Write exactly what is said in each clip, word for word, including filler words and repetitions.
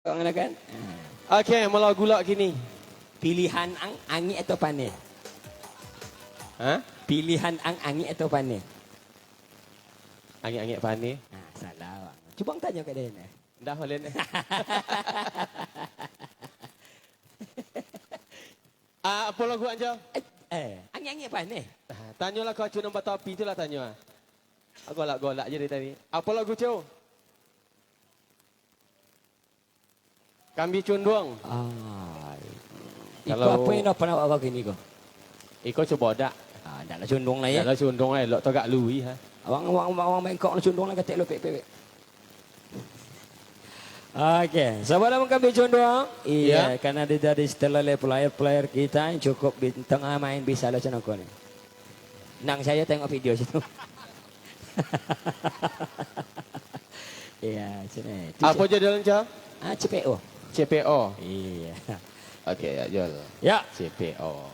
Kau ngana kan? Oke, malah gulak kini. Pilihan ang angik atau paneh? Hah? Pilihan ang angik atau paneh? Angik-angik paneh. Nah, salah, Bang. Cubo ang tanyo ka dia, nah. Ndak, Len. Ah, apo lagu, Anjo? Eh, eh, angik-angik paneh. Ah, tanyolah ka Acu nan batapi tu lah tanyo, ah. Ah, golak-golak je dari tadi. Apo lagu, Cu? Kambia cunduang. Ah. Iko kalau apo nan dapat awak kini ko? Iko cubo dak? Ah, dak lah cunduang lah, ya. Dak lah cunduang lah, elok tu agak lui, ha. Awang, awang, awang, awang bengkok lah cunduang lah, katek lo, pek, pek, pek. Oke, sabalum kami cunduang, iya, iya, karena di, dari setelah le player-player kita yang cukup di tengah main bisa lah cunduang ko ni. Nang sajo tengok video situ. Iya, sini. Itu apo je. Judulnyo, Cak? Ah, C P O. C P O. Iya. Oke, ya, Jul. Ya. C P O.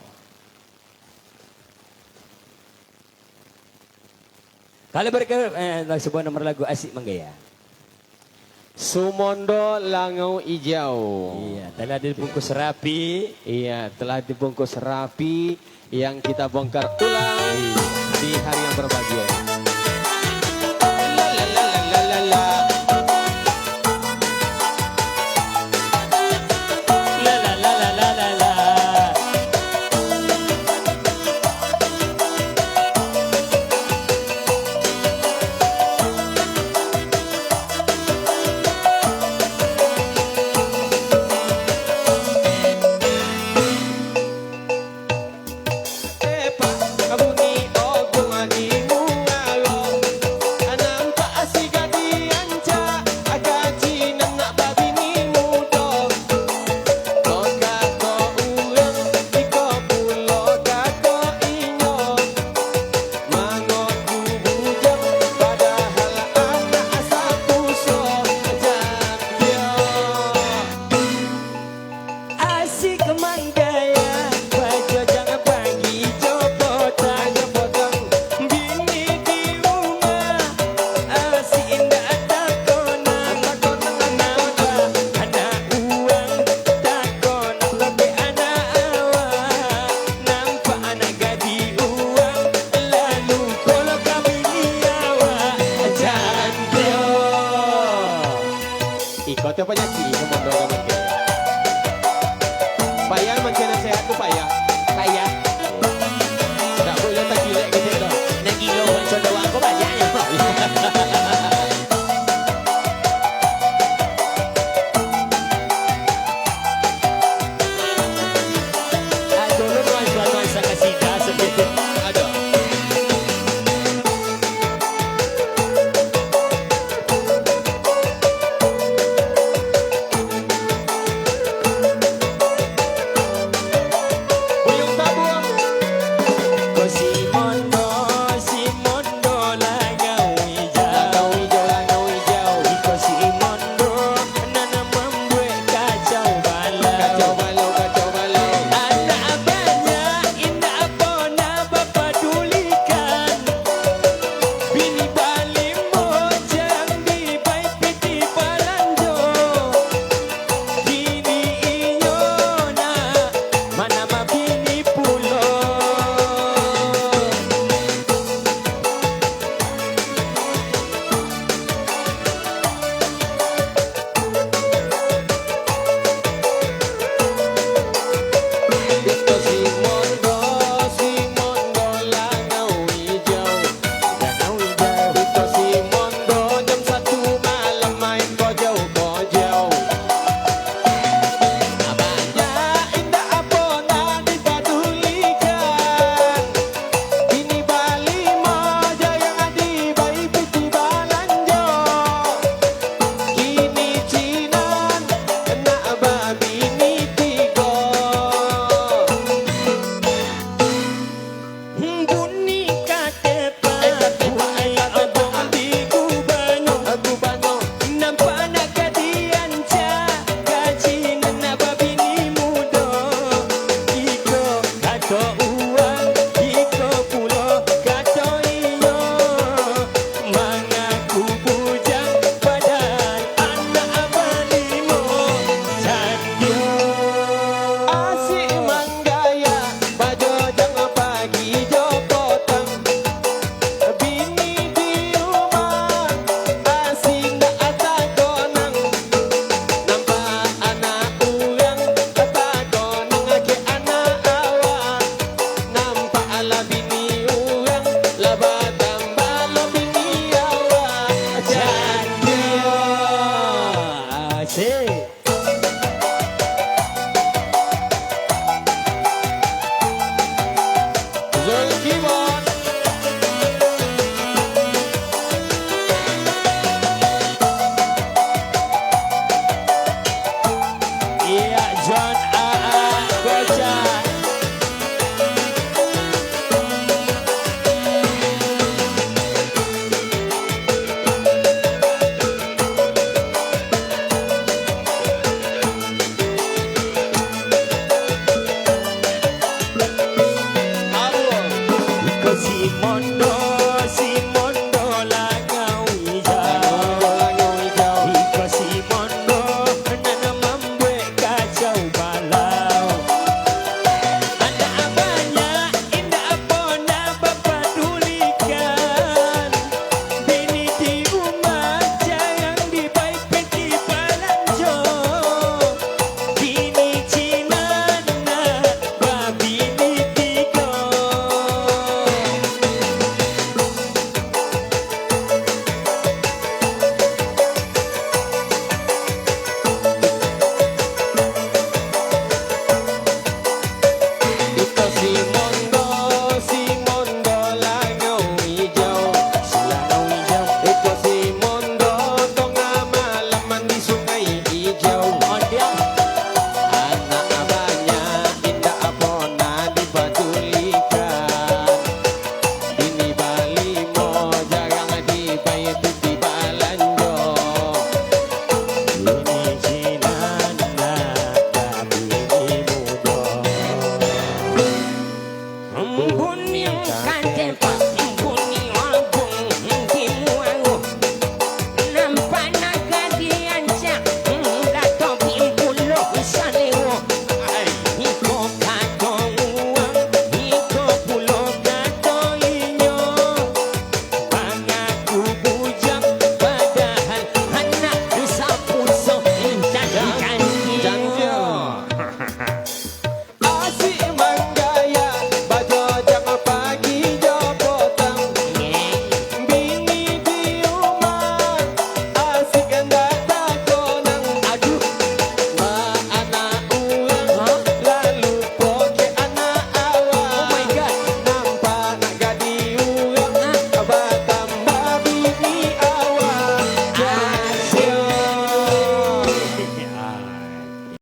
Kalau berke-, eh, sebuah nomor lagu asik manggaya. Sumondok Langau Ijau. Iya, telah dibungkus rapi. Iya, telah dibungkus rapi, yang kita bongkar ulang di hari yang berbahagia. Mangaku bujang, padahal anak sapuso jambio. Asik manggaya, bajajang pagi jo potang. Bini di rumah, asik indak takonang. Nampak anak urang, takonang tapi anak awak. Nampak anak gadih urang, lalu polo ka bini awak, jambio. Iko tu panyakik, iko mondo ka mangke. Payah mangke nasihat tu, payah. Payah. Dak buliah takilek kecek tu. Nan gilo banso doang ko banyaknyo. Aduh, lu nuansa-nuansa kasida saketek. Aduh. Jan